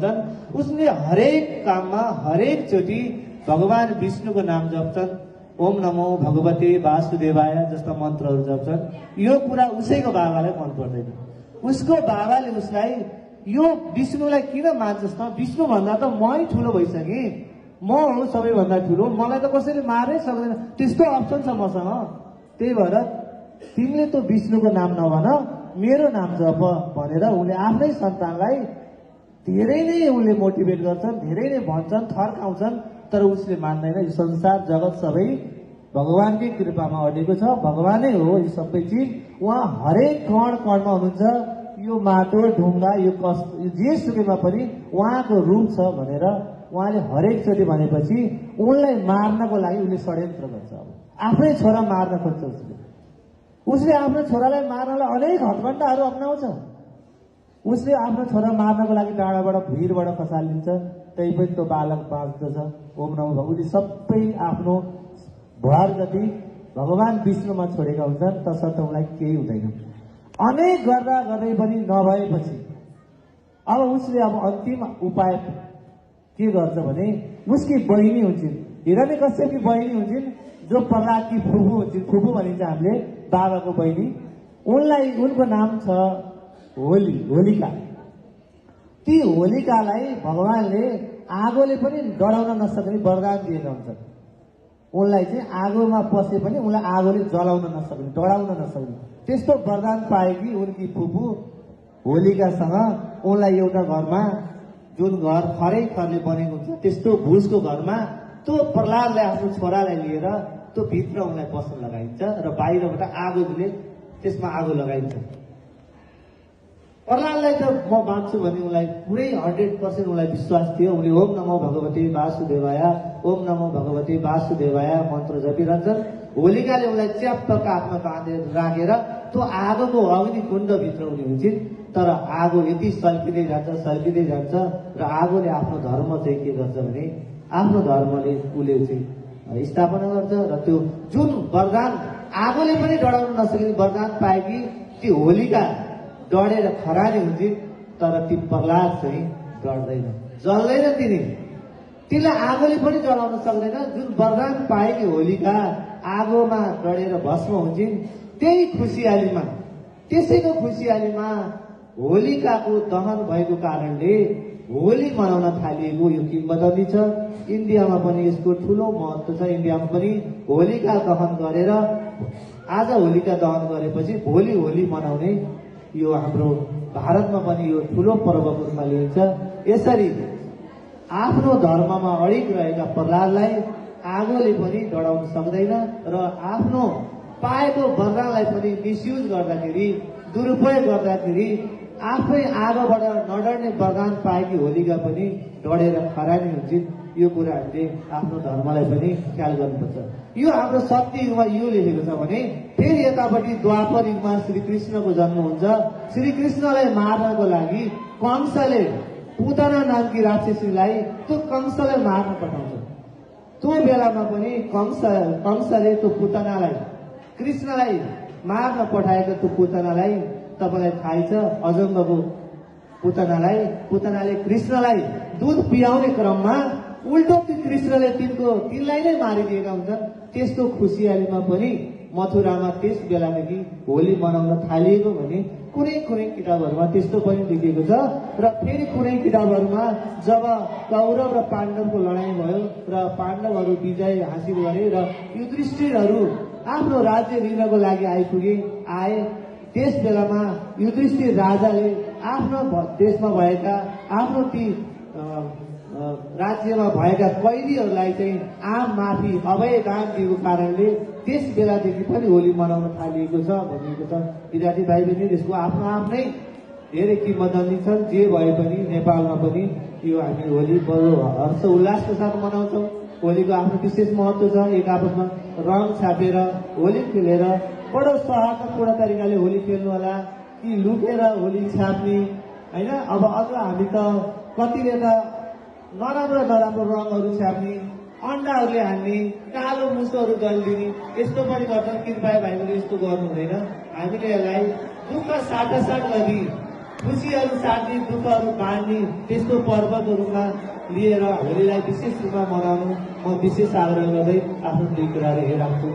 हुन्छन् उसले हरेक काममा हरेकचोटि भगवान विष्णुको नाम जप्छन्। ओम नमो भगवते वासुदेवाय जस्ता मन्त्रहरू जप्छन्। यो कुरा उसैको बाबालाई मन पर्दैन। उसको बाबाले उसलाई यो विष्णुलाई किन मान्छस् त, विष्णु भन्दा त मै ठुलो भइसकेँ, म हो सबैभन्दा ठुलो, मलाई त कसैले मारै सक्दैन, त्यस्तो अप्सन छ मसँग, त्यही भएर तिमीले त विष्णुको नाम नभन, मेरो नाम जप भनेर उनले आफ्नै सन्तानलाई धेरै नै उनले मोटिभेट गर्छन्, धेरै नै भन्छन्, थर्काउँछन्, तर उसले मान्दैन। यो संसार जगत सबै भगवानकै कृपामा अडेको छ, भगवानै हो यो सबै चिज। उहाँ हरेक कण कणमा हुनुहुन्छ। यो माटो ढुङ्गा यो जे सुकेमा पनि उहाँको रूप छ भनेर उहाँले हरेकचोटि भनेपछि उनलाई मार्नको लागि उसले षड्यन्त्र गर्छ। अब आफ्नै छोरा मार्न खोज्छ उसले आफ्नो छोरालाई मार्नलाई अनेक हटकण्डाहरू अप्नाउँछ। उसले आफ्नो छोरा मार्नको लागि डाँडाबाट भिरबाट खसालिन्छ, त्यही पनि त्यो बालक बाँच्दछ। ओम नमो भगवती उसले सबै आफ्नो भर जति भगवान विष्णुमा छोडेका हुन्छन्, तसर्थ उनलाई केही हुँदैन। अनेक गर्दा गर्दै पनि नभएपछि अब उसले अब अन्तिम उपाय के गर्छ भने उसकी बहिनी हुन्छन्, हिरण्यकश्यपकी बहिनी हुन्छन्, जो प्रहलादकी फुपू हुन्छन्, फुपू भनिन्छ हामीले बाबाको बहिनी। उनलाई उनको नाम छ होलिका। ती होलिकालाई भगवानले आगोले पनि डढाउन नसक्ने वरदान दिएका हुन्छन्। उनलाई चाहिँ आगोमा पसे पनि उनलाई आगोले जलाउन नसक्ने, डढाउन नसक्ने त्यस्तो वरदान पाएकी उनकी फुपू होलिकासँग उनलाई एउटा घरमा, जुन घर खरले बनेको हुन्छ त्यस्तो भुजको घरमा त्यो प्रहलादले आफ्नो छोरालाई लिएर त्यो भित्र उनलाई बस्न लगाइन्छ र बाहिरबाट आगोले त्यसमा आगो लगाइन्छ। प्रहलादलाई त म बाँच्छु भने उनलाई पुरै 100% उनलाई विश्वास थियो। उनले ओम नमो भगवते वासुदेवाय, ओम नमो भगवते वासुदेवाय मन्त्र जपिरहन्छन्। होलिकाले उनलाई च्याप्प काखमा बाँधेर राखेर त्यो आगोको अग्निकुण्डभित्र उनी हुन्छन्। तर आगो यति सल्किँदै जान्छ र आगोले आफ्नो धर्म चाहिँ के गर्छ भने आफ्नो धर्मले उसले चाहिँ स्थापना गर्छ। र त्यो जुन वरदान आगोले पनि डढाउन नसक्ने वरदान पाएकी ती होलिका डढेर खरानी हुन्छन्, तर ती प्रहलाद चाहिँ डढ्दैन, जल्दैन। तिनलाई आगोले पनि जलाउन सक्दैन। जुन वरदान पाएकी होलिका आगोमा डढेर भस्म हुन्छन्, त्यही खुसियालीमा, त्यसैको खुसियालीमा होलिकाको दहन भएको कारणले होली मनाउन थालिएको यो किंवदन्ती छ। इन्डियामा पनि यसको ठुलो महत्व छ। इन्डियामा पनि होलिका दहन गरेर आज होलिका दहन गरेपछि भोलि होली मनाउने यो हाम्रो भारतमा पनि यो ठुलो पर्वको रूपमा लिइन्छ। यसरी आफ्नो धर्ममा अडिग रहेका प्रहलादलाई आगोले पनि डढाउन सक्दैन र आफ्नो पाएको वरदानलाई पनि मिसयुज गर्दाखेरि, दुरुपयोग गर्दाखेरि आफै आगोबाट नडर्ने वरदान पाएकी होलिका पनि डढेर खरानी हुन्छन्। यो कुरा हामीले आफ्नो धर्मलाई पनि ख्याल गर्नुपर्छ। यो हाम्रो सत्य युगमा यो लेखेको छ भने फेरि यतापट्टि द्वापर युगमा श्रीकृष्णको जन्म हुन्छ। श्रीकृष्णलाई मार्नको लागि कंसले पुतना नामकी राक्षसीलाई त्यो कंसलाई मार्न पठाउँछ। त्यो बेलामा पनि कंसले त्यो पुतनालाई, कृष्णलाई मार्न पठाएको त्यो पुतनालाई तपाईलाई थाहै छ, अजङ्गको पुतनाले कृष्णलाई दुध पियाउने क्रममा उल्टो कृष्णले तिनलाई नै मारिदिएका हुन्छन्। त्यस्तो खुसियालीमा पनि मथुरामा त्यस बेलादेखि होली मनाउन थालिएको भने कुनै किताबहरूमा त्यस्तो पनि लेखिएको छ। र फेरि कुनै किताबहरूमा जब कौरव र पाण्डवको लडाईँ भयो र पाण्डवहरू विजय हासिल गरे र युधिष्ठिरहरू आफ्नो राज्य लिनको लागि आए, त्यस बेलामा युधिष्ठिर राजाले आफ्नो देशमा भएका, आफ्नो ती राज्यमा भएका कैदीहरूलाई चाहिँ आम माफी अभय दान दिएको कारणले त्यस बेलादेखि पनि होली मनाउन थालिएको छ भनिएको छ। विद्यार्थी भाइ बहिनी, यसको आफ्नो आफ्नै धेरै किंवदन्ती छन्। जे भए पनि नेपालमा पनि यो हामी होली बडो हर्ष उल्लासको साथ मनाउँछौँ। होलीको आफ्नो विशेष महत्व छ। एक आपसमा रङ छापेर होली खेलेर बडो सौहार्दपूर्ण तरिकाले होली खेल्नु होला कि लुकेर होली छाप्ने होइन। अब अझ हामी त कतिले त नराम्रो रङहरू छाप्ने, अन्डाहरूले हान्ने, कालो मुसोहरू जल्दिने, यस्तो पनि गर्छन्। कृपया भाइहरूले यस्तो गर्नु हुँदैन। हामीले यसलाई दुःख साटासाट गरी खुसीहरू साट्ने दुःखहरू बाँड्ने त्यस्तो पर्वको रूपमा लिएर होलीलाई विशेष रूपमा मनाउनु म विशेष आग्रह गर्दै आफ्नो दुई कुराहरू हेराउँछु।